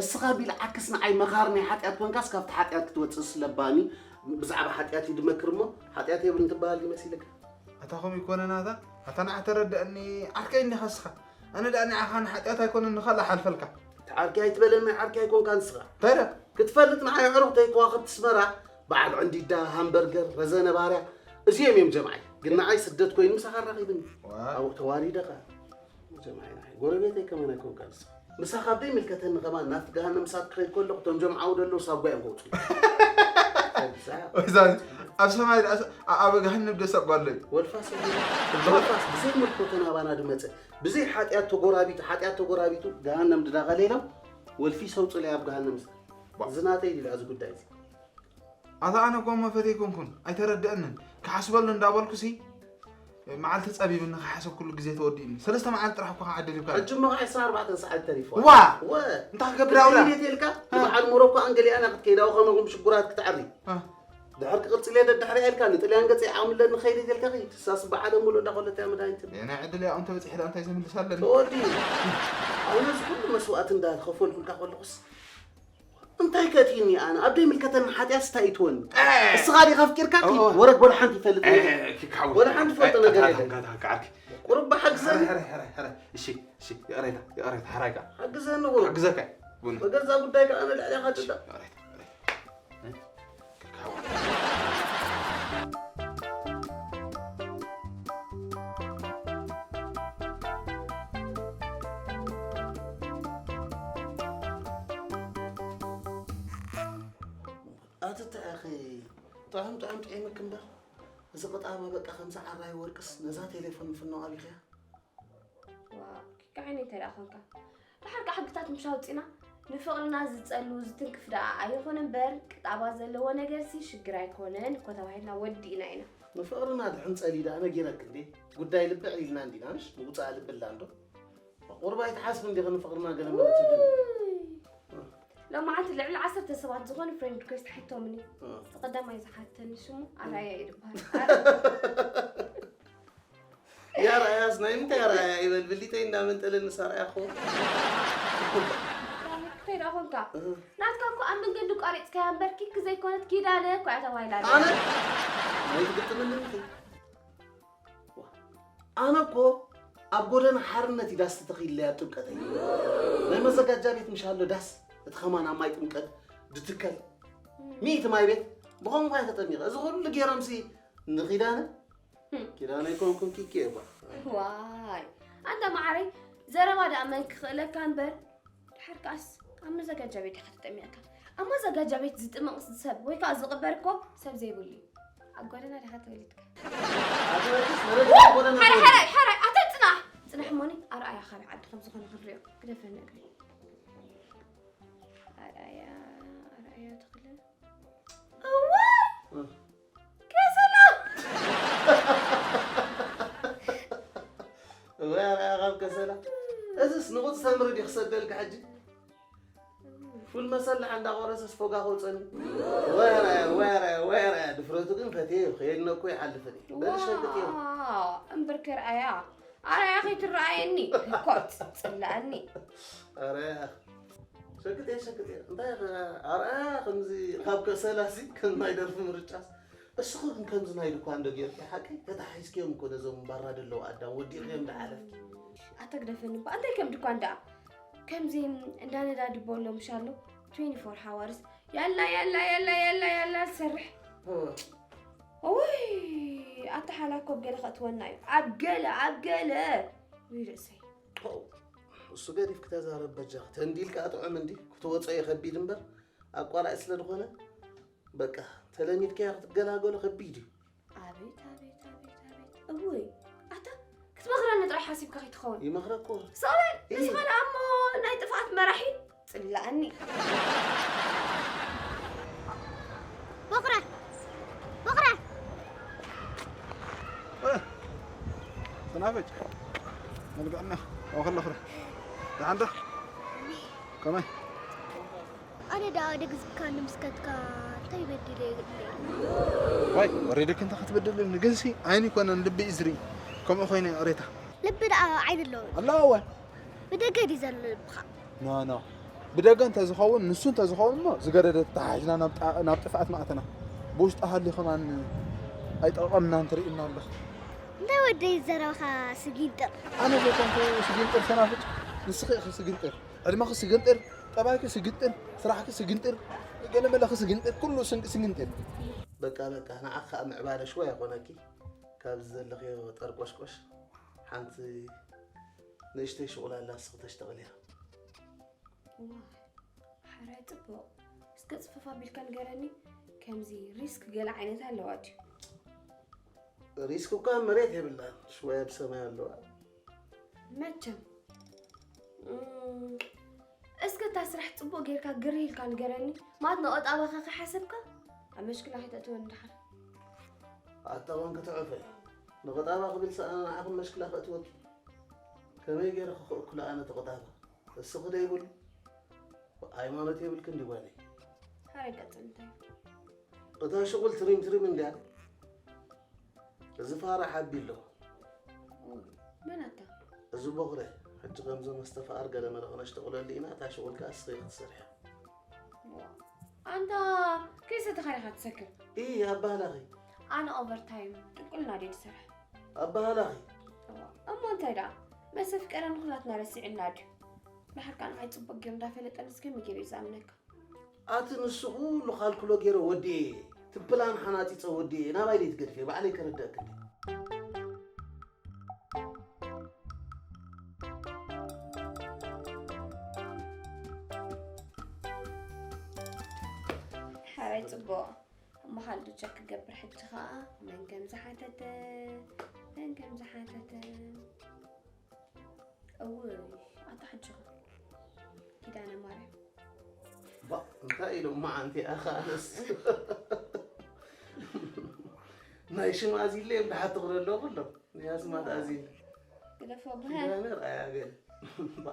እስኻ ቢልዓክስ ንዓይ መኻር ናይ ሓጢኣት ኮንካስ ካብቲ ሓጢኣት ክትወፅእ ስለባኒ ብዛዕባ ሓጢኣት ይድመክር እሞ ሓጢኣት የብልን ትበሃል ይመሲልካ። ኣታ ከምኡ ይኮነና እታ ኣታ ንዓ ተረደኣኒ ዓርከይ እንዲኻ እስኻ ኣነ ደኣ ንዓኻ ንሓጢኣት ኣይኮነን ንኻልእ ሓልፈልካ። እቲ ዓርከይ ኣይትበለኒ ናይ ዓርከይ ኣይኮንካ ንስኻ። እንታይ ደኣ? ክትፈልጥ ንዓይ ኣዕሩኽ ተይ ከዋኽብቲ ኣስመራ በዓል ዕንዲዳ፣ ሃምበርገር፣ ረዘነ ባርያ እዚኦም እዮም ጀምዓይ። ግን ንዓይ ስደት ኮይኑ ምሳኻ ኣራኺብኒ። ኣብኡ ተዋሪደ ኸኣ። ጀምዓይ ንዓይ ጎረቤተይ ከማን ኣይኮንካ ንስኻ። ምሳኻ ኣብ ደይ ምልከተኒ ከማን ናብቲ ገሃነም እሳት ክኸይድ ከለኹ እቶም ጀምዓዊ ደለዉ ሳጓ እዮም ከውፅኡ። ወይዛ ኣብ ሰማይ ደኣ ኣብ ገሃነም ደስ ኣጓለዩ። ወልፋስ ወልፋስ ብዘይ ምልኮተ ናባና ድመፀ ብዘይ ሓጢኣት ተጎራቢቱ ሓጢኣት ተጎራቢቱ ገሃነም ድዳቐለ ኢሎም ወልፊ ሰውፅለይ ኣብ ገሃነም ዝናተይ ድላ እዚ ጉዳይ እዚ ኣታ ኣነ ጎማ ፈተይኮንኩን ኣይተረድአንን ክሓስበሉ እንዳበልኩሲ መዓልቲ ጸቢብኒ ክሓሰብኩሉ ግዜ ተወዲእኒ ሰለስተ መዓልቲ ጥራሕ እኮ ክዓድል ይብካ ሕጂ እሞ ከዓ ዕስራን ኣርባዕተን ሰዓት ተሪፉ ተሪፍዋ ዋ እንታይ ክገብር ኣውራ ኢለ ተልካ ንበዓል ሞሮኮ ኣንገሊኣና ክትከይድ ኣው ከመኹም ሽጉራት ክትዓሪ ድሕር ክቕጽል እየ ደድሕሪኣ ኢልካ ንጥልያን ገጸይ ዓቕሚ ኣለኒ ክኸይድ እየ ተልካ ኸይድ ሳስ በዓለ ሙሉ እንዳኾለት እያ መድሃኒት ናይ ዕድል ያው እንተ በጺሐ እንታይ ዝምልስ ኣለኒ ተወዲኡ ኣነ እዚ ኩሉ መስዋእቲ እንዳኸፈልኩልካ ከለኹስ እንታይ ከእትይኒ ኣነ ኣብ ደይምልከተኒ ሓጢኣትስ እንታይ እትወኒ እስኻ ዲኻ ኣፍቂርካ ወረግ ወላ ሓንቲ ይፈልጥ ወላ ሓንቲ ፈልጦ ነገር የለን ቁሩብ ብሓግዘኒ ይቕሬታ ይቕሬታ ሓራይ ከዓ ሓግዘኒ ቁሩብ ሓግዘካ በገዛ ጉዳይካ ኣነ ልዕሌኻ ጭዳ ትትዐኺ ጥዑም ጥዑም ጥዒምክ እምበር፣ እዚ ቅጣባ በቃ ከምዚ ዓራይ ወርቅስ ነዛ ቴሌፎን ምፍናው ኣቢኽያ። ዋ፣ ኪካዕኒ እንታይ ደኣ ኾንካ? ድሓር ከዓ ሕግታት ምሽ ኣውፂና፣ ንፍቕርና ዝፀሉ ዝትንክፍ ደኣ ኣይኾነ እምበር፣ ቅጣባ ዘለዎ ነገርሲ ሽግር ኣይኮነን እኮ ተባሂልና ወዲእና ኢና። ንፍቕርና ድሕን ፀልዩ ደኣ ነጊረክ እንዴ? ጉዳይ ልቢ ዕሊልና እንዲና ምሽ? ንውፃእ ልብላ እንዶ? ቁርባ ኣይትሓስብ እንዲኸ ንፍቕርና ገለ ማለት ግን? ሎማዓንቲ ልዕሊ ዓሰርተ ሰባት ዝኾኑ ፍሬንድ ሪኩዌስት ሓይቶምኒ። እቲ ቀዳማይ ዝሓተኒ ሽሙ ኣርኣያ እዩ ዝበሃል። ያርኣያስ ናይ ምንታይ ኣርኣያ ይበል ብሊተይ እንዳመንጠለኒ ሳርኣያ ኾ ከይዳ ኾንካ ናትካ እኮ ኣብ መንገዲ ቋሪፅካያ እምበር ኪክ ዘይኮነት ኪዳነ እኮ እያ ተባሂላ ኣነ ወይ ትግጥምኒ ምኺ ኣነ እኮ ኣብ ጎደና ሓርነት ኢዳስ ተተኺለያ ጥምቀተይ ናይ መዘጋጃ ቤት ምሽ ኣሎ ዳስ እቲ ኸማን ኣብ ማይ ጥምቀት ድትከል ሚእቲ ማይ ቤት ብኸምኳ ተጠሚቐ እዚ ኩሉ ገይሮምሲ ንኺዳነ ኪዳነ ኣይኮንኩን ኪኪ እባ ዋይ ኣንታ ማዓረይ ዘረባ ደኣ መን ክኽእለካ እምበር ድሓር ከኣስ ኣብ መዘጋጃ ቤት ኢኻ ተጠሚቕካ ኣብ መዘጋጃ ቤት ዝጥምቕ ሰብ ወይ ከዓ ዝቕበር እኮ ሰብ ዘይብሉ እዩ ኣብ ጎደና ድኻ ተወሊድካ ሓራይ ሓራይ ሓራይ ኣታ ፅናሕ ፅናሕ እሞኒ ኣርኣያ ካልእ ዓዲ ከም ዝኾነ ክንሪኦ ግደፈኒ እግሪ ኣርኣያ ኣርኣያ ተኽለ እዋይ ከሰላ እወ ኣርኣያ ካብ ከሰላ እዝስ ንቑፅ ሰምሪ ዲኽ ሰደልካ ሕጂ ፉል መሰላሕ እንዳቆረሰ ስፎጋ ከውፀኒ ወረ ወረ ወረ ድፍረቱ ግን ፈትየ ከየድነኩ ይሓልፍን እዩ በል ሸግጥ እዮም እምብር ከርኣያ ኣርኣያ ከይትረኣየኒ ኮት ፅላኣኒ ኣረ ሸግጥ እየ ሸግጥ እየ እንታይ ኣርኣያ ከምዚ ካብ ከሰላሲ ከም ናይ ደርፊ ምርጫስ እስኹ ግን ከምዚ ናይ ድኳ እንዶ ጌርኪ ሓቂ ተታሒዝክዮም እኮ ነዞም ባራ ደለዉ ኣዳም ወዲእኽዮም ዳሓለፍኪ ኣተግደፈኒ እባ እንታይ ከም ድኳን ደኣ ከምዚ እንዳ ነዳዲ ቦሎ ምሽ ኣሎ ትዌንቲ ፎር ሃዋርስ ያላ ያላ ያላ ያላ ያላ ዝሰርሕ ወይ ኣታ ሓላኮ ኣብ ገለ ከእትወና እዩ ኣብ ገለ ኣብ ገለ ውይ ርእሰይ እሱ ገዲፍ ክተዛረብ በጃ ተንዲልካ ኣጥዑም እንዲ ክትወፀ የኸቢድ እምበር ኣቋራጭ ስለ ዝኾነ በቃ ተለሚድካያ ክትገላገሎ ከቢድ እዩ ኣቤት ኣቤት ኣቤት ኣቤት እውይ ኣታ ክትመኽረኒ ጥራሕ ሓሲብካ ከይትኸውን ይመኽረኮ ሰበል እዚ ኸዳ እሞ ናይ ጥፍኣት መራሒ ፅላኣኒ ቦኽረ ቦኽረ ሰናፈጭ መልክዕና ወኸለኽረ ደሓንዳ ከመይ ኣነ ደኣ ደግዝካ ንምስከትካ እንታይ በዲለ ይግድለ ዋይ ወሪድክ እንተ ክትበድልኒ ግንሲ ዓይኒ ይኮነን ልቢ እዩ ዝርኢ ከምኡ ኮይነ ሬታ ልቢ ደኣ ዓይኒ ኣለዎ ኣለዎ ወ ብደገ ድዩ ዘሎ ልብኻ ኖ ኖ ብደገ እንተዝኸውን ንሱ እንተዝኸውን እሞ ዝገደደ ተተሓሒዝና ናብ ጥፍኣት ምኣተና ብውሽጢ ሃልዩ ከማን ኣይጠቐምና እንትርእና ኣሎ እንታይ ወደይ ዘረባኻ ስጊንጥር ኣነ ዘይኮንኩ ስጊንጥር ሰናፍጭ ንስኺ ኢኺ ስጊንጥር ዕድመኺ ስግንጥር፣ ጠባይኪ ስግንጥር፣ ስራሕኪ ስግንጥር፣ ገለመለኺ ስግንጥር፣ ኩሉ ስንቂ ስግንጥር። በቃ በቃ ንዓኺ ከዓ ምዕባለ ሽዋ ይኾነኪ። ካብዚ ዘለኽዮ ጠርቆሽቆሽ ሓንቲ ንእሽተይ ሽቑላ ኣላ ንስኺ ተሽተቕልያ። ዋይ ሓራይ ፅቡቕ እስከ ፅፍፍ ኣቢልካ ንገረኒ ከምዚ ሪስክ ገለ ዓይነት ኣለዋ ድዩ ሪስክ እኳ መሬት የብላን ሽወያ ብሰማይ ኣለዋ መቸም እስከ እታ ስራሕ ፅቡቅ ጌርካ ግርህ ኢልካ ንገረኒ ማለት ንቆጣባኻ ከሓሰብካ ኣብ መሽክላ ከይተእትወኒ ድሓር ኣታ ኮንኪ ትዕፈይ ንቆጣባ ክብል ሰኣነ ንዓኹም መሽክላ ከእትወኪ ከመይ ገይረ ክኽእክሎ ኣነ ተቆጣባ እስኺ ደይብሉ ሃይማኖት የብልክን ድዩ ጓለይ ሓረይ ቀፅል እንታይ እታ ሽቁል ትሪም ትሪም እንድያ እዚ ፋራ ሓቢ ኣሎ መን ኣታ እዚ ቦኽረ ሕጂ ከምዞም ኣስተፋኣር ገለ መለ ክነሽተቕለሉ ኢና እታ ሽቁል ከዓ እስኺ ክትሰርሕያ ኣንታ ከይሰተኻ ኢኻ ትሰክር ኢ ኣባህላኺ ኣነ ኦቨር ታይም ጥንቁልና ድየ ትሰርሕ ኣባህላኺ እሞ እንታይ ደኣ መሰፍቀረ ንኹላትና ረሲዕና ድዩ ድሓር ከዓ ንዓይ ፅቡቅ ገይሩ እንዳፈለጠንስ ከመይ ገይሩ እዩ ዝኣምነካ ኣቲ ንሱ ኩሉ ካልኩሎ ገይረ ወዲኤ ትፕላን ሓናፂፀ ወዲኤ ናባይ ደይ ትገድፍየ ባዕለይ ከረደእክ እንዲ ሓረ ጽቡቕ። እሞ ካልእ ቸክ ክገብር፣ ሕጂ ኸኣ መን ከም ዝሓተተ፣ መን ከም ዝሓተተ። እውይ፣ ኣታ ሕጂ ኸ ኪዳነ ማርያም። ባ፣ እንታይ ኢሉ እሞ ኣንቲ ኣኻንስ? ናይ ሽም ኣዚለ እዮም ድሓት ትኽረ ኣለኹ ኣሎ። ናይ ኣስማት ኣዚለ። ግደፎ ብሃ። ኪዳነ ርኣያ ገለ። ባ።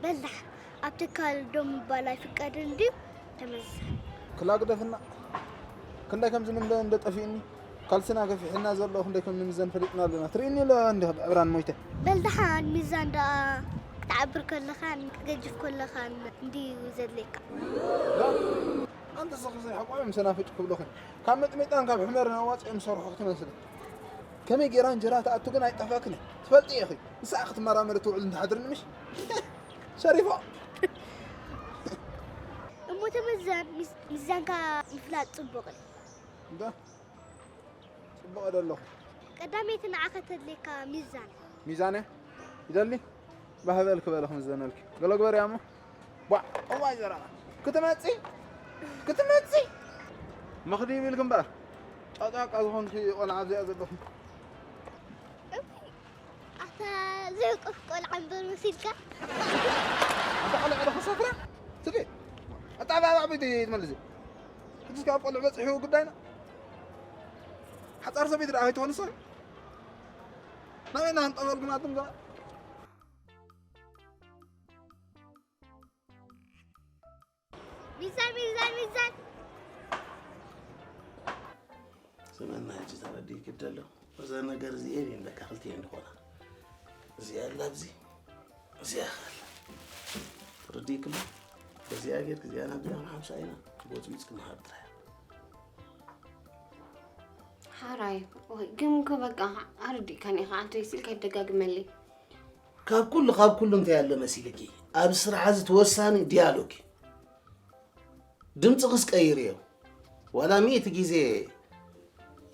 በላሕ፣ ኣብ ትካል ዶ ምባል ኣይፍቀድን ድዩ? ተመዝዛ። ክላ ግደፍና። ክንደይ ከም ዝምንደ እንደ ጠፊእኒ። ካልስና ገፊሕና ዘሎ ክንደይ ከም ንምዘን ፈሊጥና ኣለና። ትርእኒ ኣሎ እንዲ ብዕብራን ሞይተ። በል ደሓን ሚዛን ደኣ ክትዓብር ከለኻን ክትገጅፍ ከለኻን እንድዩ ዘድልየካ። ዳ፣ ኣንተ ሰኺ ዘይሓቋ እዮም ሰናፍጭ ክብለኹ። ካብ መጥሜጣን ካብ ሕመርን ኣዋፂኦም ዝሰርሑ ክትመስል። ከመይ ጌራ እንጀራ ትኣቱ ግን ኣይጠፋክን። ትፈልጢ ኢኺ። ንስኣ ክትመራመሪ ትውዕል እንተሓድርኒ ምሽ? ሸሪፎ። እሞ ተመዛን ሚስ-፣ ሚዛንካ ምፍላጥ ጽቡቕ እዩ። እንዳ ጽቡቕ ዶ ኣለኹ? ቀዳመይቲ ንዓኻ ተድልየካ ሚዛን። ሚዛን እያ? ይደሊ? ባህበል ክበለ ክምዘነልኪ። ገለ ግበርያ እሞ። ቧዕ፣ እዋይ ዘረባ። ክትመጺ? ክትመጺ? መኽዲ ይብል ግንባር። ጫጫቃ ዝኾንኪ ቆልዓ ኣብዚኣ ዘለኹ። እዋይ፣ ኣታ ዘይቆፍ ቆልዓ እምበር መሲልካ። ኣታ ቆልዓ ዶ ክሰፍራ? ትጌ። ኣታ ባባ ቤት ትመልሲ። ሕጂ ካብ ቆልዑ በጺሑ ጉዳይና። ሓጻር ሰበይቲ ደኣ ኣይትኾንስ ወይ? ናበይ ኢና ክንጠመልኩም ኣቱም ገና? ሚዛን፣ ሚዛን፣ ሚዛን። ስመና ሕጂ ተረዲእኪ ደሎ። እዛ ነገር እዚኤን እየን በቃ ክልቲኤን ዝኾና። እዚኣ ኣላ ኣብዚ፣ እዚኣ ኣላ። ተረዲእክሞ? እዚኣ ጌርክ እዚኣ ናብ ዚኣ ሓምሳ ኢና። ቦጽቢጽ ክመሃር ጥራይ። ሓራይ፣ ወይ ግን እኮ በቃ ኣረዲእካኒ ኢኻ፣ ኣንተ ሲልካ ይደጋግመለይ። ካብ ኩሉ፣ ካብ ኩሉ እንታይ ኣለ መሲልኪ? ኣብ ስራሕ እዚ ተወሳኒ ዲያሎግ እዩ። ድምፅኽስ ቀይርዮ። ዋላ ሚእቲ ግዜ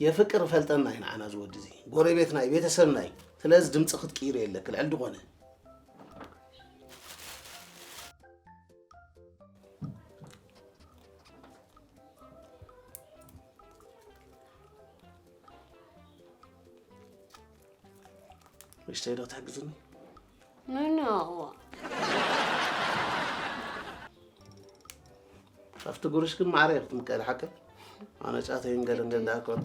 የፍቅር ፈልጠና እዩ ንዓና ዝወዲ እዚ። ጎረቤትና እዩ፣ ቤተሰብና እዩ። ስለዚ ድምፂ ክትቅይርዮ የለክ፣ ልዕል ዝኾነ። ንእሽተይ ዶ ትሕግዝኒ? ኖ፣ ኖ። ኣብቲ ጉርሽ ግን ማዕረ ኢኺ ትምቀሊ ሓቀይ? ኣነ ጫተይን ገለን ገለ ደኣ ክበል።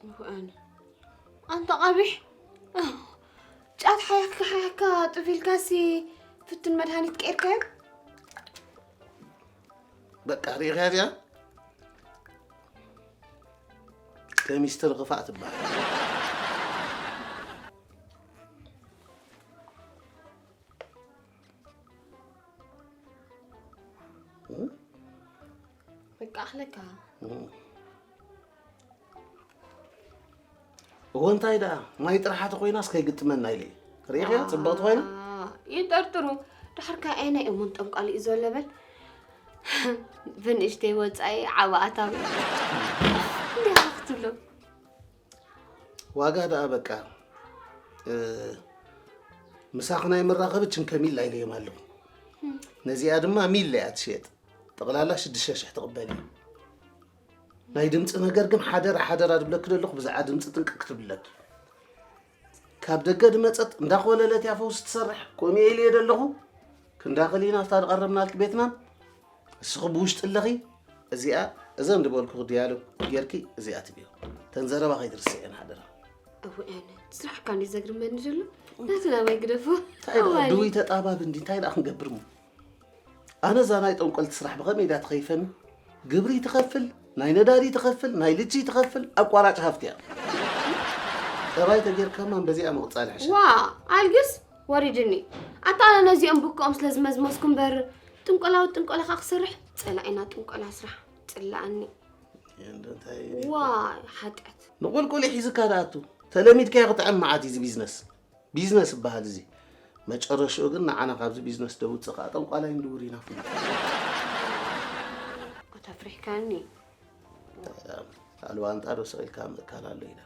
እዋን። ኣንታ ቀቢሕ። ጫት ሓያካ ሓያካ ጥፊልካሲ ፍትን መድሃኒት ቀይርካዮ? በቃ ርኢኻ እዚኣ? ከሚስትሪ ክፋእ ትበሃል። በቃ ኣኽለካ። እዎ እንታይ ደኣ ማይ ጥራሓ ተኾይናስ ከይግጥመና ኢለ እየ። ርኢኽያ ጽብቕቲ ኮይና? ይጠርጥሩ። ድሓር ከኣ ኣየናይ እሙን ጠንቋሊ እዩ ዘሎ በል። ብንእሽተይ ወጻኢ ዓቢ ኣታዊ። እንዲኻ ክትብሎ። ዋጋ ደኣ በቃ፣ እ፣ ምሳኽ ናይ መራኸቢ ችንከ ሚላ ኢለዮም ኣለኹ። ነዚኣ ድማ ሚላ እያ ትሸየጥ። ጠቕላላ ሽዱሽተ ሽሕ ትቕበል እያ። ናይ ድምፂ ነገር ግን ሓደራ፣ ሓደራ ድብለኪ ደለኹ፣ ብዛዕባ ድምፂ ጥንቅቅ ክትብለኪ። ካብ ደገ ድመፀት እንዳኾለለት እያ ፈውሲ ትሰርሕ፣ ከምኡ ኢለ እየ ደለኹ። ክንዳኸል ኢና ኣብታ ዝቐረብናልኪ ቤትናን፣ እስኺ ብውሽጢ ኣለኺ፣ እዚኣ፣ እዘን ዝበልኩኺ ዲያሎግ ጌርኪ እዚኣ ትብዮ። ተን ዘረባ ከይትርስዕየን ሓደራ። እወ፣ ኣነ ስራሕካ እንዲ ዘግርመኒ ዘሎ፣ ናትና ማይ ግደፎ። እንታይ ደኣ፣ ኣዋኒ። ድውይ ተጣባቢ እንዲ፣ እንታይ ደኣ ክንገብር እሞ? ኣነ እዛ ናይ ጠንቆልቲ ስራሕ ብኸመይ ኢዳ ትኸይፈኒ? ግብሪ ትኸፍል፣ ናይ ነዳዲ ትኸፍል፣ ናይ ልጂ ትኸፍል፣ ኣቋራጭ ሃፍቲ እያ። ጠባይ ተጌርካማ በዚኣ ምቕጻል ይሕሸ። ዋ፣ ኣልግስ ወሪድኒ። ኣታ ኣነ ነዚኦም ብከኦም ስለ ዝመዝመዝኩ እምበር፣ ጥንቆላዊ ጥንቆላ ከኣ ክሰርሕ ጸላኢና ጥንቆላ ስራሕ ጽላኣኒ። እንዶ እንታይ ዋ፣ ሓጢኣት። ንቁልቁል ሒዝካ ደኣቱ። ተለሚድካዮ ክጥዕም መዓት እዩ እዚ ቢዝነስ። ቢዝነስ ይበሃል እዚ። መጨረሽኡ ግን ንዓና ካብዚ ቢዝነስ ደውፅእ ከዓ ጠንቋላይ ንድውር ኢና ፍሉጥ። ኣታ ኣፍሪሕካኒ። ኣልዋንጣ ዶ ስቕ ኢልካ ምእካል ኣሎ ኢላ።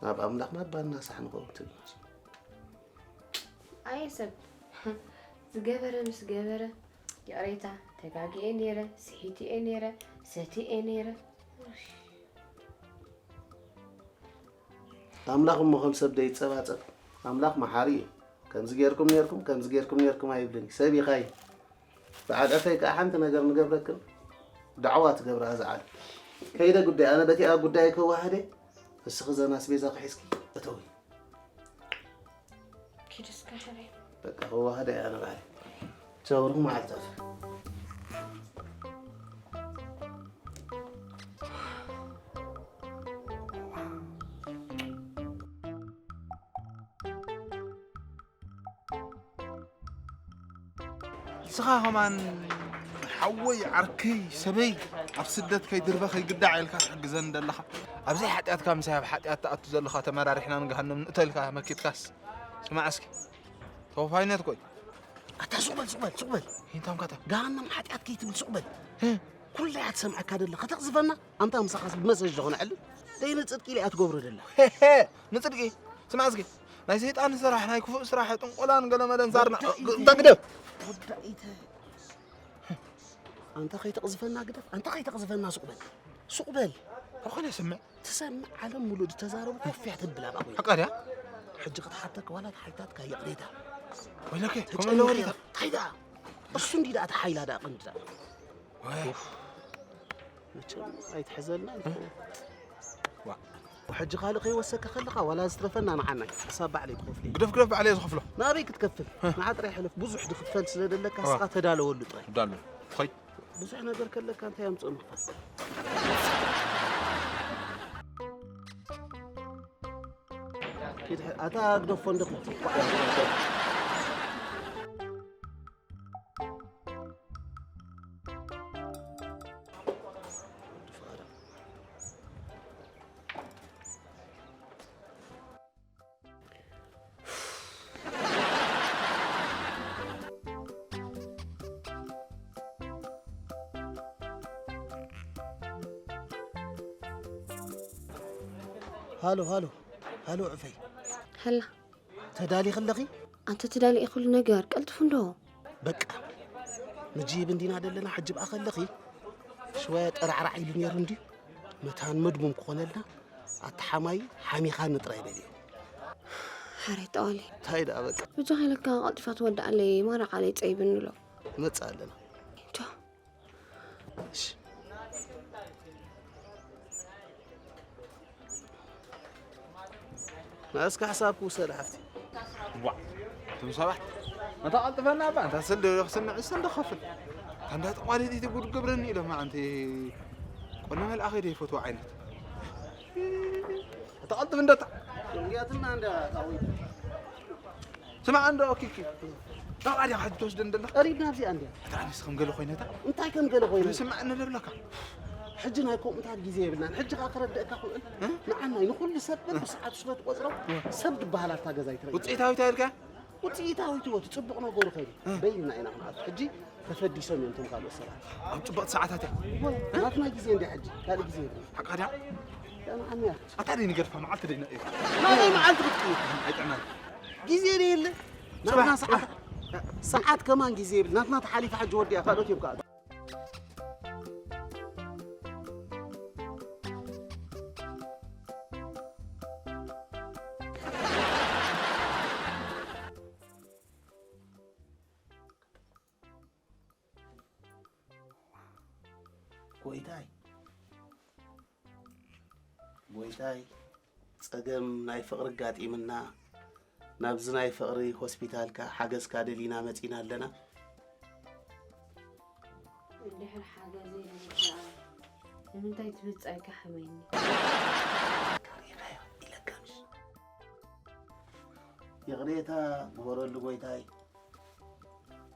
ናብ ኣምላኽ ናብ ባና ሳሕ ንኸውን ትብል። ኣየ ሰብ ዝገበረ ምስ ገበረ ይቕሬታ ተጋግየ ነይረ፣ ስሒትየ ነይረ፣ ሰትየ ነይረ። ኣምላኽ እሞ ከም ሰብ ደይጸባጸብ ኣምላኽ መሓሪ እዩ። ከምዚ ጌርኩም ኔርኩም ከምዚ ጌርኩም ኔርኩም ኣይብልን እዩ። ሰብ ኢኻ እዩ። በዓል ዕፈይ ከኣ ሓንቲ ነገር ንገብረክን ዳዕዋ ትገብራ እዛ ዓለም። ከይደ ጉዳይ ኣነ በቲኣ ጉዳይ ከዋህደ እስኺ ዘን ኣስቤዛኺ ሒዝኪ እተዊ። ኪድ እስከ ሕረይ። በቃ ከዋህደ እያ ኣነ ባዕለይ። ትሰብርኹ መዓልታት። ንስኻ ከማን ሓወይ ዓርከይ ሰበይ ኣብ ስደት ከይድርበ ከይግዳዕ ኢልካ ትሕግዘኒ ዘለኻ ኣብዘይ ሓጢኣትካ ምሳይ ኣብ ሓጢኣት ትኣቱ ዘለኻ ተመራሪሕና ንገሃነም ንእቶ ኢልካ መኪትካስ ስማዕ እስኪ ተወፋይነት ኮይ ኣታ ሱቕ በል ሱቕ በል ሱቕ በል ሂንታም ካታ ገሃነም ሓጢኣት ከይትብል ሱቕ በል ኩላ እያ ትሰምዓካ ደላ ከተቕዝፈና ኣንታ ምሳኻስ ብመሰጅ ዝኾነ ዕልል ደይ ንፅድቂ ኢለ እያ ትገብሮ ደላ ንፅድቂ ስማዕ እስኪ ናይ ሰይጣን ስራሕ ናይ ክፉእ ስራሕ ጥንቆላን ገለመለን ዛርና እንታ ግደፍ ወዳኢተ ኣንታ ከይተቕዝፈና ግደፍ ኣንታ ከይተቕዝፈና ሱቕ በል ሱቕ በል ኣኾነ ስምዕ ትሰምዕ ዓለም ሙሉእ ዝተዛረቡ ኮፍያ ተብል ኣብኣ ኮይኑ ሓቃ ድያ ሕጂ ክትሓተካ ዋላ ሓይታትካ ይቕሬታ ወይለከ ከምኡ ለወሪታ እንታይ ደኣ እሱ እንዲ ደኣ ተሓይላ ደኣ ቀንዲ ደኣ መቸም ኣይትሕዘልና ሕጂ ካልእ ከይወሰካ ከለኻ ዋላ ዝትረፈና ንዓናይ ክሳብ ባዕለይ ክኸፍል እዩ ግደፍ ግደፍ ባዕለይ ዝኸፍሎ ናበይ ክትከፍል ንዓ ጥራይ ሕለፍ ብዙሕ ድኽፈል ስለ ደለካ እስኻ ተዳለወሉ ጥራይ ዳሎ ኸይ ብዙሕ ነገር ከለካ እንታይ ኣምፅኦ ምኽፋል ኪድ ሕ- ኣታ ግደፎ እንደ ክትፅቋዕ ሃሎ ሃሎ ሃሎ ዕፈይ ሀላ ተዳሊኺ ኣለኺ ኣንተ ትዳሊ ኩሉ ነገር ቀልጥፉ እንዶ በቃ ንጂብ እንዲና ደለና ሕጂ ብኣ ከለኺ ሽወ ጠራዕራዕ ኢሉ ነይሩ እንድዩ መታን መድሙም ክኾነልና ኣቲ ሓማይ ሓሚኻኒ ጥራይ በልዮ ሓረይ ጠዋሊ እንታይ ደኣ በቃ ብጃኺ ለካ ቀልጢፋ ትወድኣለይ ማራቕ ኣለይ ጸይብኒ ኣሎ መጽእ ኣለና ቻው ናእስካ ሓሳብ ክውሰድ ሓፍቲ ዋ እቶም ሰባት እንታ ቀልጥፈና እባ እንታ ስል ክስምዕ ስል ክኸፍል እንዳ ጠቋሊት እቲ ጉድ ገብረኒ ኢሎም ኣንቲ ቆነ መልኣኸ ደ ይፈትዎ ዓይነት ተቐልጥፍ እንደታ ያትና እንዳ ታዊት ስማዕ እንዶ ኪኪ ካብ ኣዲኻ ሕጂ ትወስደን ዘለኻ ቀሪብና ኣብዚኣ እንዲያ እታ ኣነስ ከም ገለ ኮይነታ እንታይ ከም ገለ ኮይነ ስማዕ እንለብለካ ሕጂ ናይ ከምኡታት ግዜ የብልናን ሕጂ ካ ክረድእካ ክውዕል ንዓናይ ንኩሉ ሰብ በብሰዓቱ ስለ ትቆፅሮ ሰብ ዝበሃል ኣብታ ገዛ ይትረግ ውፅኢታዊት ኣይልካ ውፅኢታዊት እዎ ትፅቡቕ ነገሩ ኮይኑ በይንና ኢና ክንኣቱ ሕጂ ተፈዲሶም እዮም እቶም ካልኦት ሰባት ኣብ ፅቡቕ ሰዓታት እያ ናትና ግዜ እንዲ ሕጂ ካልእ ግዜ የብልና ሓቃዳ ንዓና እያ ኣታ ደይ ንገድፋ መዓልቲ ደይ ነእዩ ናበይ መዓልቲ ክትቅይር ኣይጥዕናን ግዜ ደየለ ናትና ሰዓት ሰዓት ከማን ግዜ የብል ናትና ተሓሊፋ ሕጂ ወዲያ ካልኦት እዮም ከዓ ጎይታይ ጎይታይ ጸገም ናይ ፍቕሪ ኣጋጢምና ናብዚ ናይ ፍቕሪ ሆስፒታልካ ሓገዝካ ደሊና መጺና ኣለና። እንድሕር ሓገዘይ ደሊኻ ንምንታይ ትብል ጸይካ ሓመይኒ ኢለካ ምስ ይቕሬታ ግበረሉ ጎይታይ።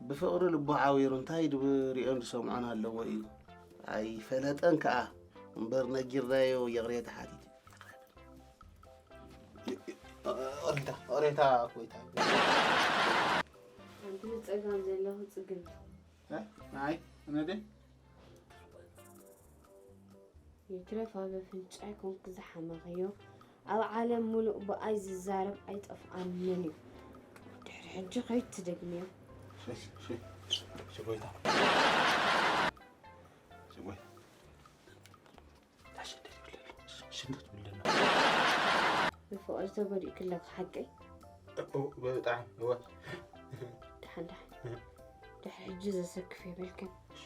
ብፍቕሪ ልቡ ዓዊሩ እንታይ ድብሪኦን ዝሰምዖን ኣለዎ እዩ። ኣይፈለጠን ከኣ እምበር ነጊርናዮ ይቕሬታ ሓቲቱ። ሬታ ሬታ ኮይታ ሓንቲ ብጸጋም ዘለኹ ጽግም እ? ንዓይ እነደ ይትረፍ ኣብ ኣፍንጫይ ኮንክ ዝሓመኽዮ ኣብ ዓለም ሙሉእ ብኣይ ዝዛረብ ኣይጠፍኣንን እዩ። ድሕሪ ሕጂ ከይትደግምዮ። ሽጎይታ ሽጎይ ታሸደድ ይብለሉ ሽንት ትብለሉ ብፍቕሪ ተጎዲእክለካ ሓቀይ ብጣዕሚ እወ ደሓን ደሓን ድሕሪ ሕጂ ዘሰክፍ የብልክን እሺ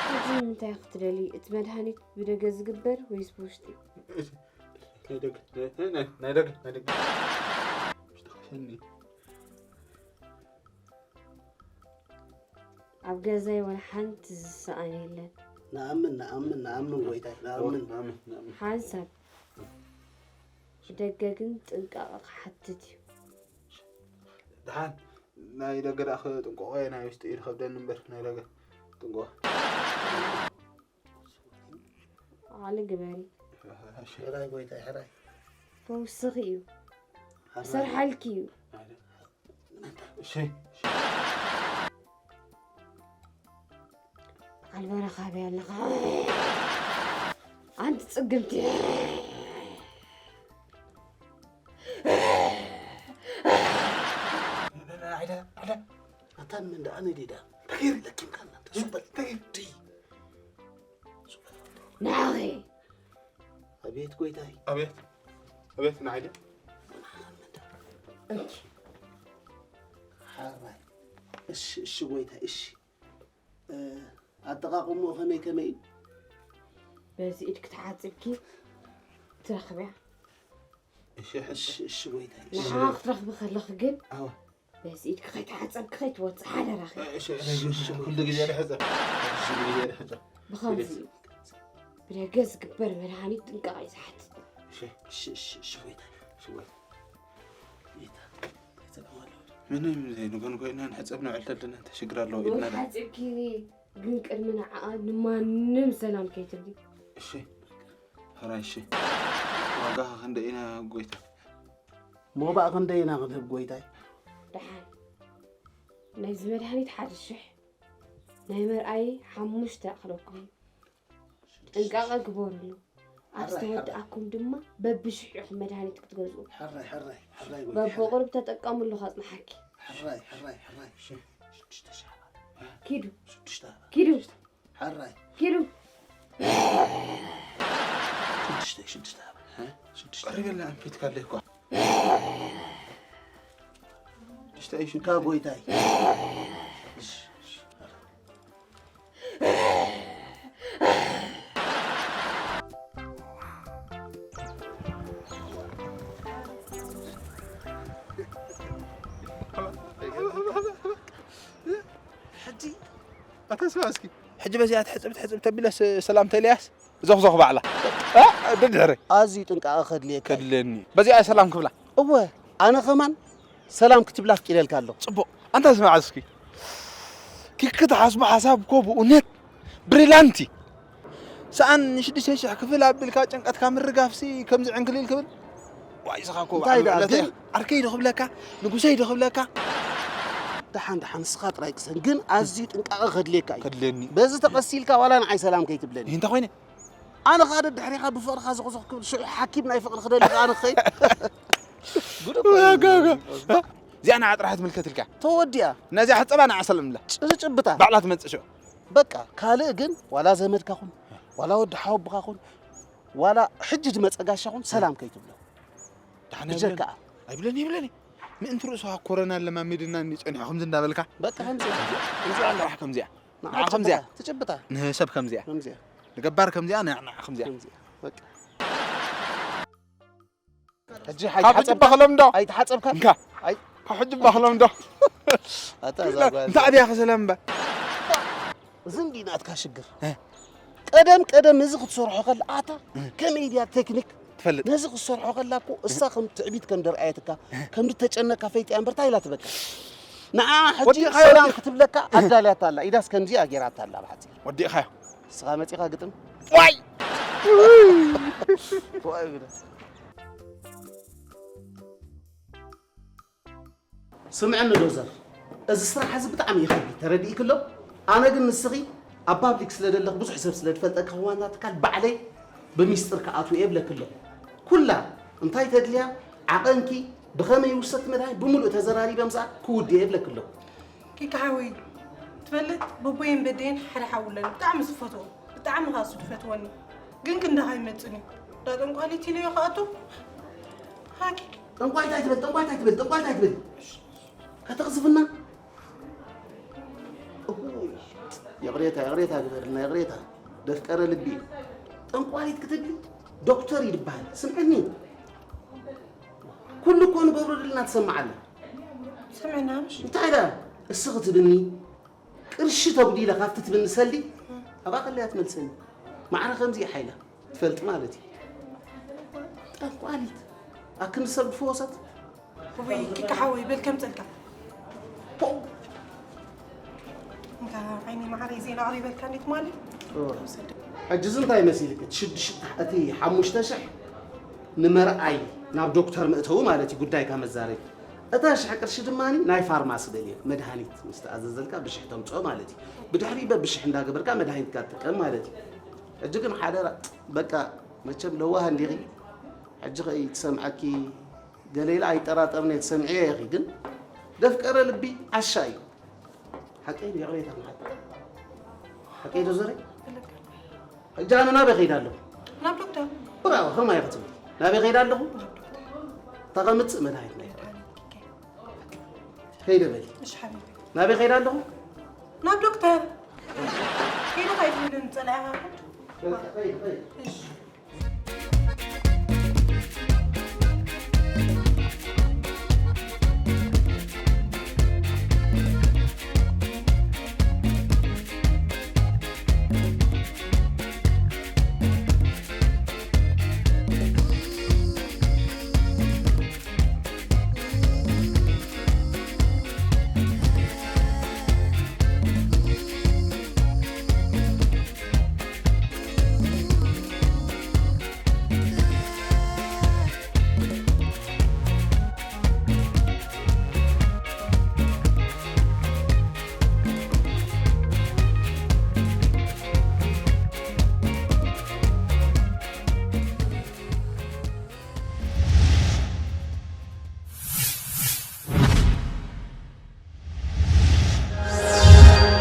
ሕጂ ንምንታይ ክትደሊ እቲ መድሃኒት ብደገ ዝግበር ወይስ ብውሽጢ ናይ ደገ ናይ ደገ ናይ ደገ ሽኒ ኣብ ገዛይ ወላ ሓንቲ ዝሰኣን የለን ንኣምን ንኣምን ንኣምን ጎይታይ ንኣምን ናምን ናምን ሓንሳብ ብደገ ግን ጥንቃቐ ክሓትት እዩ ደሓን ናይ ደገ ደኣ ክጥንቀቆ እየ ናይ ውሽጢ እዩ ዝኸብደኒ እምበር ናይ ደገ ጥንቀቆ ዓሊ ግበሪ ሕራይ ጎይታይ ሕራይ ፈውስኺ እዩ ሓራይ ክሰርሓልኪ እዩ እሺ ዓልበራ ካበይ ኣለኻ ኣንቲ ፅግምቲ ዓይደ ዓይደ ኣታ ንመን ደኣ ነዲዳ ተገይር ለኪምካና ተሱበል ተገይር ድይ ንዓኺ ኣቤት ጎይታይ ኣቤት ኣቤት ንዓይደ እንኪ ሓራይ እሺ እሺ ጎይታይ እሺ እ፣ ኣጠቃቅምኡ ከመይ ከመይ እዩ በዚ ኢድ ክትሓፅብኪ ትረኽብያ እሺ እሺ እሺ ጎይታይ እሺ ንዓኻ ክትረኽቢ ከለኺ ግን ኣዋ በዚ ኢድኪ ከይተሓፀብኪ ከይትወፅእ ሓደራኺ እሺ እሺ እሺ ኩሉ ግዜ ድሕፀ ኩሉ ግዜ ድሕፀ ብኸምዚ እዩ ብደገ ዝግበር መድሃኒት ጥንቃቐ እዩ ዝሓትት እሺ እሺ እሺ እሺ ጎይታይ ሽወት ጌታ ተጠቅማለሁ ምንም ዘይንኮን ኮይና ንሕፀብ ንውዕል ተለና እንታይ ሽግር ኣለዎ ኢልና ዳ- ሓፂብኪ ግን ቅድሚ ንዓኣ ንማንም ሰላም ከይትብሊ እሺ ሕራይ እሺ ዋጋ ክንደ ኢና ጎይታ ሞባእ ክንደይ ኢና ክንህብ ጎይታይ ደሓን ናይዚ መድሃኒት ሓደ ሽሕ ናይ መርኣይ ሓሙሽተ ኣኽለኩም ጥንቃቐ ግበሩሉ ኣብ ዝተወድኣኩም ድማ በብሽሕ ኢኹም መድሃኒት ክትገዝኡ ሕራይ ሕራይ ሕራይ ጎይታይ በብቑሩብ ተጠቀሙሉ ከጽንሓኪ ሕራይ ሕራይ ሕራይ ሽዱሽተ ሻዕባ ኪዱ ሽዱሽተ ኪዱ ሕራይ ኪዱ ሽዱሽተ ሽዱሽተ ሽዱሽተ ቀሪበልና ኣንፊትካ ኣለይ እኳ ሽዱሽተ እዩ ሽካ ጎይታይ ሕጂ ኣተስፋ እስኪ ሕጂ በዚኣ ትሕፅብ ትሕፅብ ተቢለስ ሰላምታ ኢለያስ እዞኽዞኽ ባዕላ ደድሕረይ ኣዝዩ ጥንቃቐ ከድልየካ እዩ። ከድለኒ በዚኣ ሰላም ክብላ እወ ኣነ ኸማን ሰላም ክትብላ ኣፍቂደልካ ኣለኹ ፅቡቕ ኣንታ ስማዕ እስኪ ኪክ ትሓስቦ ሓሳብ እኮ ብእውነት ብሪላንቲ ሰኣን ንሽዱሽተ ሽሕ ክፍል ኣቢልካ ጭንቀትካ ምርጋፍሲ ከምዚ ዕንክሊል ክብል ዋይ ስኻ እኮ እንታይ ደኣ በዓል ግን? ዓርከይ ዶ ክብለካ ንጉሰይ ዶ ክብለካ ደሓን ደሓን ንስኻ ጥራይ ቅሰን ግን ኣዝዩ ጥንቃቐ ከድልየካ እዩ ከድለኒ በዚ ተቐሲልካ ዋላ ንዓይ ሰላም ከይትብለኒ ይህ እንታይ ኮይነ ኣነ ኸኣ ደድሕሪኻ ብፍቕርኻ ዝኾዞኽ ክብል ሽዑ ሓኪም ናይ ፍቕሪ ክደሊ ኸኣ ኣነ ክኸይድ እዚኣ ንዓ ጥራሕ ትምልከትልካ ተወዲኣ ነዚኣ ሕፀባ ንዓ ሰለምላ ጭብጣ ባዕላ ትመፅእ ሽዑ በቃ ካልእ ግን ዋላ ዘመድካ ኹን ዋላ ወዲ ሓወብኻ ኹን ዋላ ሕጂ ዝመፀ ጋሻ ኹን ሰላም ከይትብሎ ደሓን ብጀካ ኣይብለኒ ኣይብለኒ ምእንቲ ርእሱ ኮረና ኣለማሚድና እንዲ ጸኒሑ ከምዚ እንዳበልካ በቃ ከምዚ ከምዚ ንዓ ጥራሕ ከምዚኣ ንዓ ከምዚኣ ትጭብጣ ንሰብ ከምዚኣ ከምዚያ ንገባር ከምዚኣ ንዓ ከምዚኣ ከምዚያ በቃ ሕጂ ካብ ሕጂ ባኽሎም ዶ ኣይተሓፀብካ እንካ ካብ ሕጂ ባኽሎም ዶ ኣታ እዛ ጓል እንታይ ኣብያ ክሰለም እምበር እዚ እንዲ ናትካ ሽግር ቀደም ቀደም እዚ ክትሰርሖ ከላ ኣታ ከመይ ድያ ቴክኒክ ትፈልጥ ነዚ ክትሰርሖ ከላ እኮ እሳ ከም ትዕቢት ከም ደርኣየትካ ከም ዝተጨነካ ፈይጥያ እምበር እንታይ ኢላ ትበካ ንዓ ሕጂ ወዲእኻዮ ሰላም ወዲእኻ- ክትብለካ ኣዳልያታ ኣላ ኢዳስ ከምዚኣ ጌራታ ኣላ ብሓፂ ወዲእኻዮ ንስኻ መፂኻ ግጥም ዋይ ዋይ ብለ ስምዕኒ ዶዘር፣ እዚ ስራሕ እዚ ብጣዕሚ ይኸብድ፣ ተረዲእክሎ? ኣነ ግን ንስኺ ኣብ ፓብሊክ ስለ ደለኽ ብዙሕ ሰብ ስለ ዝፈልጠካ ክዋና ትካል ባዕለይ ብሚስጥር ክኣትው እየ ብለክሎ። ኩላ እንታይ ተድልያ ዓቐንኪ ብኸመይ ይውሰድ መድሃይ ብምሉእ ተዘራሪበ ምስኣ ክውድእ እየ ብለክሎ። ኪካ ሓወይ ትፈልጥ፣ በቦየን በደየን ሓደ ሓው ኣለኒ፣ ብጣዕሚ ዝፈትዎ፣ ብጣዕሚ ኻሱ ዝፈትወኒ። ግን ክንዳኻ ይመፅኒ ዳ ጠንቋሊት ኢለዮ ክኣቱ። ሃኪ ጠንቋይት ኣይትበል፣ ጠንቋይት ኣይትበል፣ ጠንቋይት ኣይትበል። ከተቕዝፍና። እሁይ፣ ይቕሬታ፣ ይቕሬታ ግበርልና፣ ይቕሬታ። ደፍቀረ ልቢ እዩ። ጠንቋሊት ክትብሊ ዶክተር ይድበሃል። ስምዕኒ። ኩሉ እኮ ንገብሮ ዘለና ትሰምዓለ። ሰምዕና ምሽ እንታይ ደኣ እስኺ ትብኒ ቅርሺ ተጉዲለ ካብቲ ትብኒ ሰልዲ ኣብኣ ከለያ ትመልሰኒ። ማዕረ ከምዚ ሓይላ ትፈልጥ ማለት እዩ። ጠንቋሊት ኣክንዲ ሰብ ድፈወሰት። ወይ ኪካ ሓወይ በል ከምፀልካ። እንካ ዓይኒ ማዕረይ ዜና ኣቕሪበልካ እንዴት ማለት? ሕጂ እዚ እንታይ መሲልክ? እቲ ሽዱሽተ እቲ ሓሙሽተ ሽሕ ንመርኣይ ናብ ዶክተር መእተዊ ማለት እዩ፣ ጉዳይካ መዛረቢ። እታ ሽሕ ቅርሺ ድማ ናይ ፋርማሲ ደልየ መድሃኒት ምስ ተኣዘዘልካ ብሽሕ ተምፅኦ ማለት እዩ። ብድሕሪ በብሽሕ እንዳገበርካ መድሃኒትካ ትጥቀም ማለት እዩ። ሕጂ ግን ሓደራ በቃ፣ መቸም ለዋህ እንዲኺ። ሕጂ ኸይ ትሰምዐኪ ገለ ኢለ ኣይጠራጠርነ፣ ትሰምዕዮ ኢኺ። ግን ደፍቀረ ልቢ ዓሻ እዩ። ሓቀይ ድዩ? ይቕሬታ ንሓቂ። ሓቀይ ዶ ዘረይ? ሕጂ ኣነ ናበይ ከይደ ኣለኹ? ናብ ዶክተር ብራው ከማይ ክትብል ናበይ ከይደ ኣለኹ? እታ ከምፅእ መድሃኒት ናይ ከይደ በሊ። እሺ ሓቢቢ ናበይ ከይደ ኣለኹ? ናብ ዶክተር ከይደ ካይትብልን ፀላኢኻ ከይደ፣ ከይደ። እሺ